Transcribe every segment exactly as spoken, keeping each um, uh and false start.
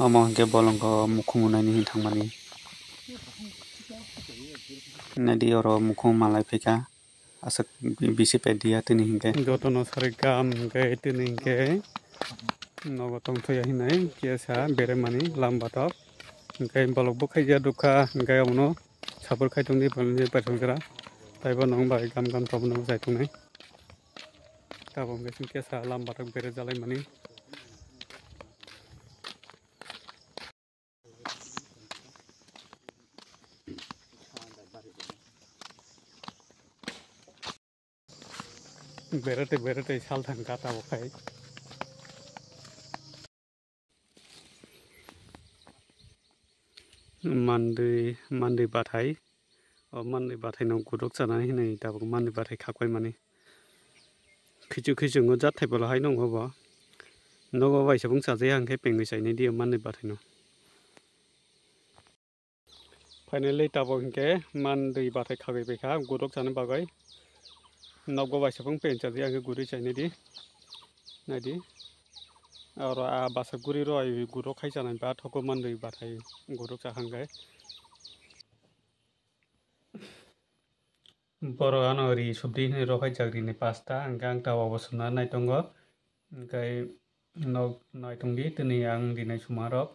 Omo hwnkhe bolongkho mukhung naini hin thangmani. Naidi oro mukhung malai phaikha. Aswk bisi pet diya tini hinkhe. Jotono sari gam hinkhe tini hinkhe nogo tongthokya hinwi kisa beremani lam batok. Hinkhe bolok bo khaija dukha hinkhe omono support khai tongdi paithakjra. Taibo nong bai gam gam tongmani bo chai tongnai. Tabuk hinkhe kisa lam batok bere jalaimani. Berete berete sal thang kha tabuk khai. Mandwi, mandwi bathai. O mandwi bathai no guduk chanani hinwi tabuk mandwi bathai khakbai mani. Khichu khichu wngwi jat thai bwla hai nwngo bo. Nogo bai se bung chajaya hwnkhe pengwi chainai di o mandwi bathai no. Finally tabuk hinkhe mandwi bathai khagwi baikha guduk chana bagwi. Nogo bai se bung peng chajaya hwnkhe gudui chainai di. Naidi. Oro a basa guri roi guduk khai chanai ba thogo mandwi bathai guduk cha hwnkhe. Borok ano ri subdi hinwi rw khaijak rini pasta, hwnkhe ang tabuk bo swnna nai tongo. Hwnkhe nok nai tongdi tini ang rinai sumarok.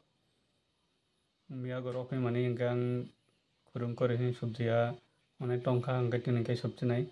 Miyago rw phaimani hwnkhe ang khurung kori hinwi subdiya onek tongkha, hwnkhe tini khe subdinai.